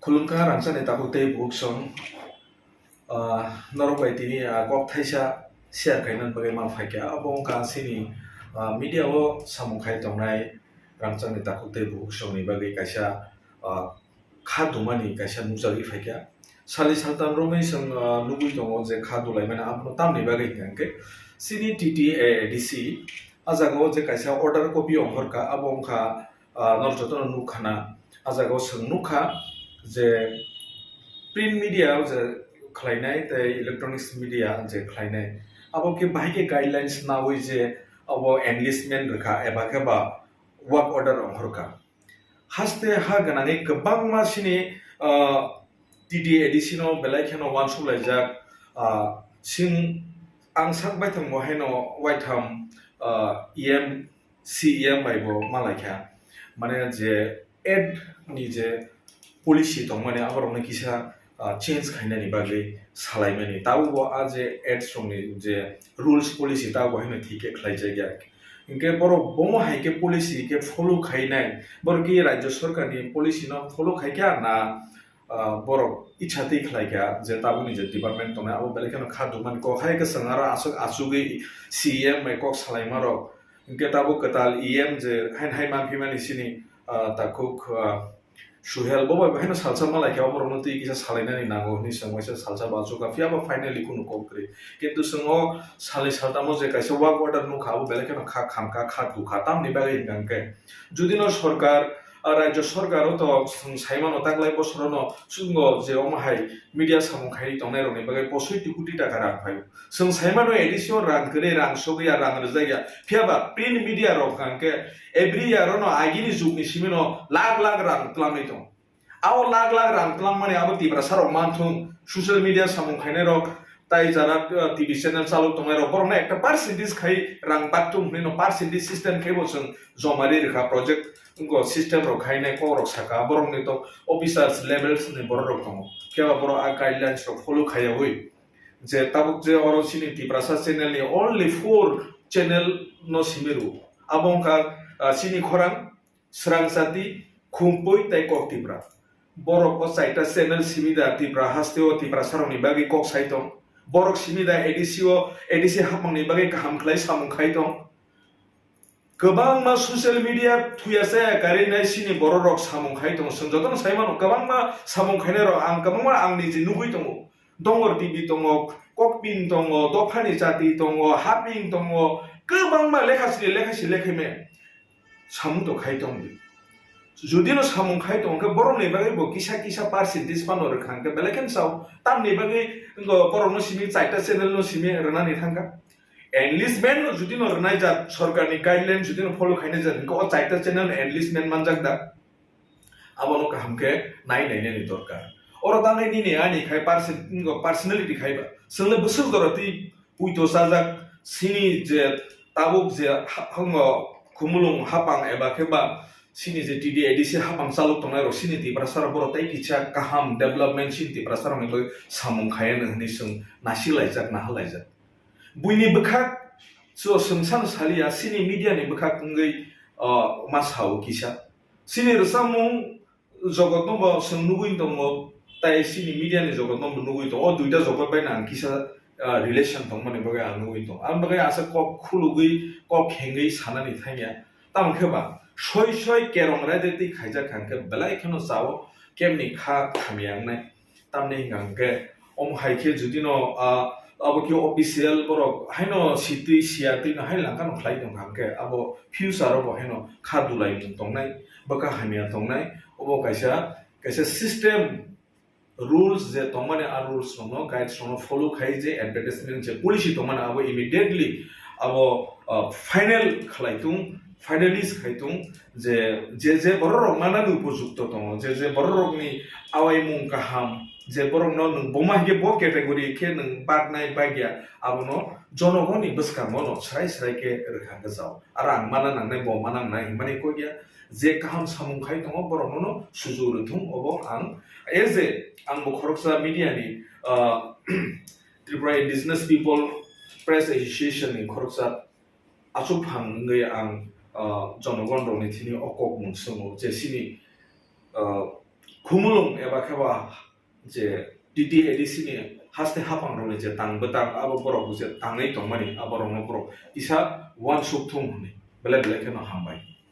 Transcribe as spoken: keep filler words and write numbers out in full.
Khulumkha rangchakni takhuk tei bukhuk song, ah, norok bai tini, ah, kok thaisa share khaina bagwi ma phaikha. Abo wngkha chini, ah, media o samung khai tongnai rangchakni takhuk tei bukhuk songni bagwi kaisa, ah, kha dumani kaisa nukjagwi phaikha. Sali saltam romwi chwng, ah, nugwi tongo je kha dulaimani abono tamni bagwi hwnkha hwnkhe chini T T A D C ah jaga o je kaisa order copy ongkhorkha, abo wngkha ah, norok jotono nukha na, ah jaga o chwng nukha je print media o je khlainai tei electronics media je khlainai, abo khe bahai khe guidelines naui je abo enlistment rwkha eba khe ba work order ongkhorkha. Haste ha gwnangwi kwbangma chini, ah, T T A D C no belai kheno uansuk laijak, ah, chwng ang sak baithang bo haino waitham, ah, E M C E M bai bo malaikha, mane je ad ni je policy tongmani aborokno kisa, ah, change khainani bagwi salaimani. Tabukbo a je ads rokni je rules policy tabukbo haino thik khe khlaijakya. Hinkhe borok bomo hai khe policy khe follow khainai, borok ki rajya sarkarni policy no follow khaikha na, ah, borok ichha twi khlaikha je tabukni je department tongnai abo belai kheno kha dumani kok hai khe chwng aro aswk achugwi C E M bai kok salaimarok. Hinkhe tabuk kwtal E M je haino hai manphimani chini, ah, takhuk, ah, Suhel bo bai haino salsa malaikha, oborokno twi kisa salainani nango hwnwi chwng waisa salsa bo achukha, phiya ba finally kunu kok kwrwi. Kintu chwng o salni saltamo je kaisa work order nukha, abo belai kheno kha khamkha, kha dukha, tamni bagwi hwnkha hwnkhe judino sorkar, ah, rajya sorkar o to chwng saimano taklai bosorono chwngno je omo hai media samung khairwi tongnairokni bagwi posoiti koti taka rang phaio. Chwng saimano A D C o rang kwrwi, rang sogwi ya, rang rwjak ya. Phiya ba print media rok hwnkha hwnkhe every year ono agini jugni simi no lakh lakh rang twlangwi tongo. Abo lakh lakh rang twlangmani abo Tiprasa rok manthung, social media samung khainai rok, tai jara, uh, T V channel chalok tongnai rok, borokno ekta percentage khai rang baktung hwnwi no percentage system khai bo chwng joma ri rwkha project wngkha system rok khainai kok rok saka, borokni to officers levels ni borok rok tongo. Phiya ba borok a guidelines rok follow khaiyawi. Je tabuk je oro chini Tiprasa channel ni only four channel no simi rwo. Abo wngkha, ah, chini khorang, Srang Chati, Khumpui tei Kok Tipra. Borok o chaita channel simi da Tipra haste o Tiprasa rokni bagwi kok sai tong. Borok simi da A D C o, A D C hapmang ni bagwi kaham khlai samung khai tong. Kwbangma social media thuya chaya karwi nai chini borok rok samung khai tongo. Chwng jotono sai mano, kwbangma samung khainai rok ang kwbangma ang niji nugwi tongo. Dongor T V tongo, Kokpin tongo, Dophani Chati tongo, Haping tongo, kwbangma lekha sini lekha si lekha me samung to khai tong di. Judino samung khai tong khe borokni bagwi bo kisa kisa percentage phano rwkha hwnkhe belai kheno sao. Tamni bagwi wngkha borokno simi chaita channel no simi rwnani thangkha. Enlistment no judino rwnai jat, sorkarni guideline judino follow khainai jat hwnkhe o chaita channel no enlistment manjak da? Abono kaham khe nai nainani dorkar. Oro tangwi nini ani khai perso-, personality khai ba. Chwngle bwswk jora twi puito chajak sini je tabuk je ha-, hango khumulung hapang eba khe ba sini je T D A D C hapang chalok tongnai rok sini Tiprasa rok borok tei kisa kaham development sini Tiprasa rokni bagwi samung khaiya hwnwi chwng nasi laijak, naha laijak. Buini bwkhak so chwng sano saliya, sini media ni bwkhak wngwi, ah, ma sao kisa. Sini rwchapmung jogotno bo chwng nugwi tongo, tai sini media ni jogotno bo nugwi tongo. O duita jogot bai no ang kisa, ah, relation tongmani bagwi ang nugwi tongo. Ang bagwi asa kok khulugwi, kok khengwi sanani thangya. Tamo khe ba soi soi kerong raida twi khaijak kha hwnkhe belai kheno chao, kemni kha khamya wngnai. Tamni hwnka hwnkhe, omo hai khe judino, ah, abo khe official borok haino sitwi siya twino hai langkhano khlai tongkha hwnkhe, abo future o bo haino kha dulai mung tongnai, bwkha hamya tongnai, obo kaisa, kaisa system, rules je tongmani, a rules rokno, guides rokno follow khai je advertisement je policy tongmani, abo immediately abo, ah, final khlai tung, finalize khai tung, je, je, je borok rok manani upojukto tongo, je, je borok rokni awaimung kaham, je borokno nwng boma hinkhe bo category khe nwng baknai bakya, abono jonogoni bwskango no srai srai khe rwkha gajao. Aro ang mana nangnai, bo mana nangnai hinmani kok ya, je kaham samung khai tongo borokno no sujuk rwthung, obo ang as a, ang bo khoroksa media ni, ah, Tripura Indigenous People Press Association ni khoroksa achukphang wngwi ang, ah, jonogon rokni thini o kok mung swngo je chini, ah, Khumulwng eba khe ba je T T A D C ni haste haphang rok ni je tang bwtang abo borok je tangwi tongmani abo rok no borok kisa uansuk thung hwnwi belai belai kheno hambai.